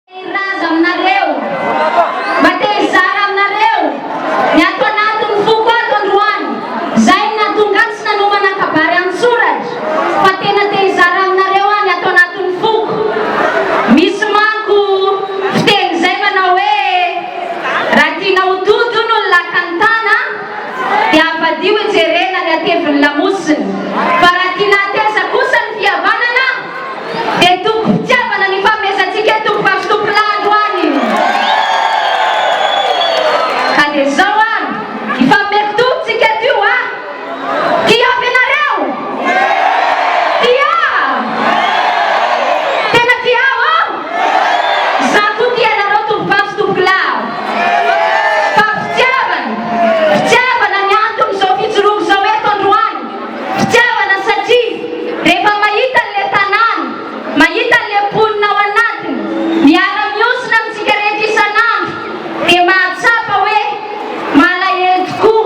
Te-hilaza aminareo, mba te-hizara aminareo ny ato anatin'ny foko ato androany. Izay no nahatonga ahy tsy nanomana kabary an-tsoratra, fa tena te-hizara aminareo aho ny ato anatin'ny foko. Misy manko fiteny izay manao hoe, raha tiana ho tody hono ny lakan-tana dia avadiho hijerena ny hatevin'ny lamosiny, fa raha tiana hateza kosa ny fihavanana, Dia toko fitiavana ny fanomezantsika tompoko sy tompolahy androany. Ka dia izao ary, hifanomeko toky tsika eto io a! Tia ve nareo? Tia! Tena tia aho ô! Izaho koa tia anareo tompovavy sy tompokolahy. Fa fitiavana, fitiavana ny anton'izao fijoroako izao eto androany. Fitiavana satria rehefa mahita an'ilay tanàna, mahita an'ilay mponina ao anatiny, miara-mihosina amintsika rehetra isan'andro dia mahatsapa hoe malahelo tokoa.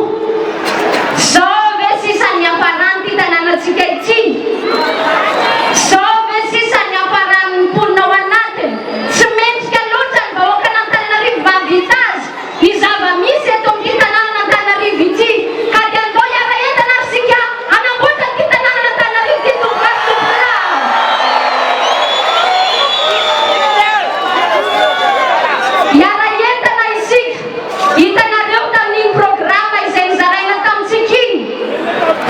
Zao ve sisa ny hiafaran'ity tanànantsika ity? Zao ve sisa ny hiafaran'ny mponina ao anatiny? Tsy mendrika loatra ny vahoakan'Antananarivo mahavita azy. Ny zava-misy eto amin'ity tanànan'Antananarivo ity ka dia andao hiara-hientana ary isika hanamboatra an'ity tanànan'Antananarivo ity tompok'ahy sy tompolahy. Hiara-hientana isika. Hitanareo tamin'iny programa izay nozaraina tamintsika iny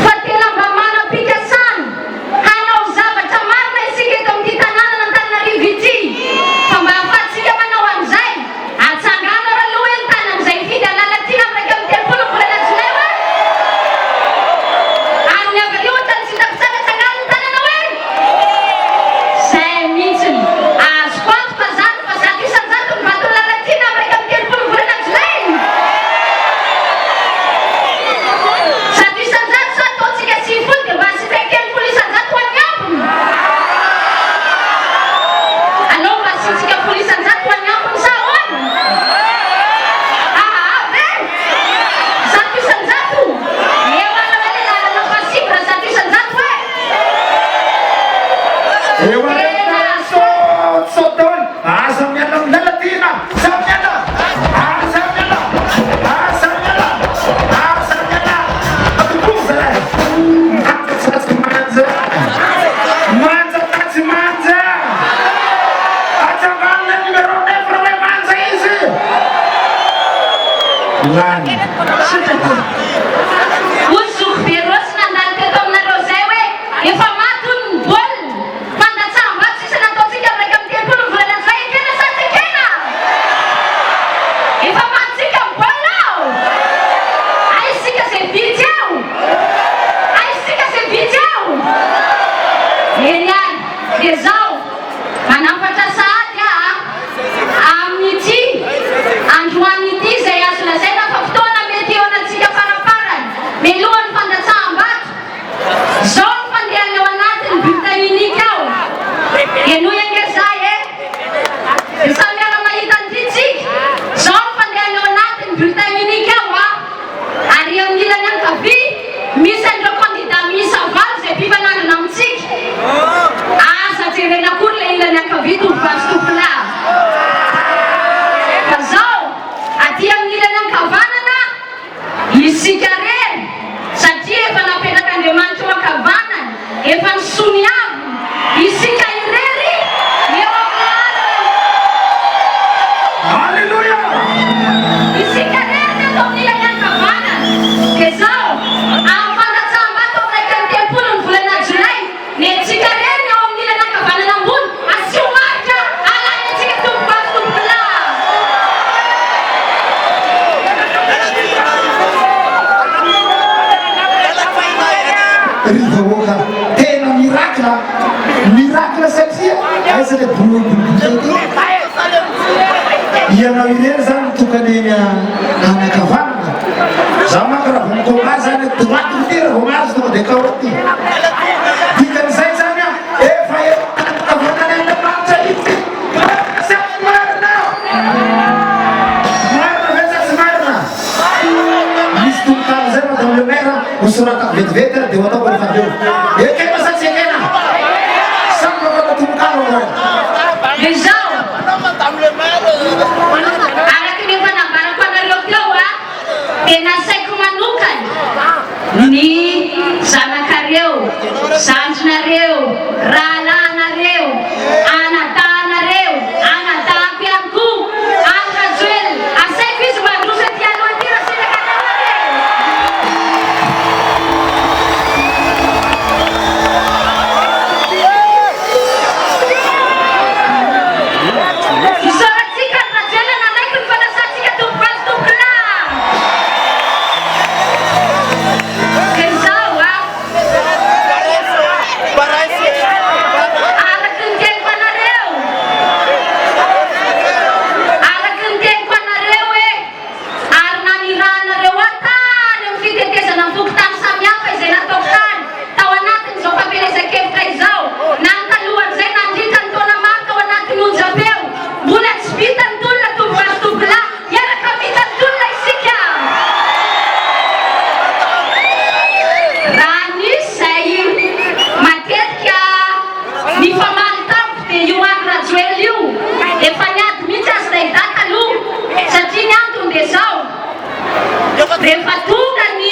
fa tena mba manam-pikasana hanao zavatra marina isika eto amin'ity tanànan'Antananarivo ity fa mba ahafahantsika manao an'izay Atsangano ary aloha hoe ny tanan'izay nifidy an'i Lalatiana amin'ny 31 ny volana jolay hoe Ary ny avy aty ohatran'ny tsy hitako tsara atsangano ny tanana hoe Zay mihitsiny. Azoko antoka zany fa 100% ny vaton'i Lalatiana amin'ny 31 ny volana jolay. 100% sa ataontsika 90 dia mba asiantsika kely 10% ho an'ny ambiny? Aleo mba asiantsika 10% ho an'ny ambiny sa ahoana? Aa ve? 100%? Eo ara hoe le laharana fahasivy raha 100% e! Eo ara Tena sao daholo, aza miala amin'ny Lalatiana! Aza miala! Aza miala! Aza miala! Aza miala! Tompoko zalahy! Manja tsy manja! Manja ta tsy manja! Atsangano le numéro 9 raha hoe manja izy! Lany. Hoy zoky be Rossy nandalo teto aminareo zay hoe efa maty hono ny baolina. Fandatsaham-bato sisa nataontsika amin'ny 31 ny volana jolay ekena sa tsy ekena? Efa matintsika ny baolina ao! Aiza isika izay vitsy eo? Aiza isika izay vitsy eo? Eny ary, dia izao, manafatra sahady aho amin'ity androany ity izay azo lazaina fa fotoana mety hihaonantsika faraparany mialohan'ny fandatsaham-bato. Zao ny fandehany ao anatin'ny bulletin unique ao. Henoy ange zay e. Dia samy miara mahita an'ity tsika. Zao ny fandehany ao anatin'ny bulletin unique ao a. Ary amin'ny ilany ankavia misy an'ireo candidat miisa valo izay mpifanandrina amintsika. Aza jerena akory ilay ilany ankavia tovovavy sy tovolahy. Fa zao, aty amin'ny ilany ankavanana, Isika rery, satria efa napetrak'Andriamanitra eo ankavanany, efa nosoniaviny, isika irery eo amin'ny laharana. Aleloia! Isika irery ny eto amin'ny ilany ankavanana. Dia izao, amin'ny fandatsaham-bato amin'ny 31 ny volana jolay, Nentsika irery ny ao amin'ny ilany ankavanana ambony, asio marika alahiny antsika tompovavy tompokolahy. Ry vahoaka, tena miracle a! Miracle satria aiza le bouquet ty? Ianao irery zany mitokana eny anakavanana, za manko raha vao mi-coma zany droite ity raha vao mahazo tonga de KO ty. Dikan'izay zany a, efa eo ankavanan'Andriamanitra izy. Marina sa tsy marina? Marina ve sa tsy marina? Misy tononkalo zay madame le maire hosoratako vetivety ary dia ho ataoko rehefa avy eo. Ekena sa tsy ekena? Samy mamanao tononkalo androany. Dia izao. Rehefa tonga ny.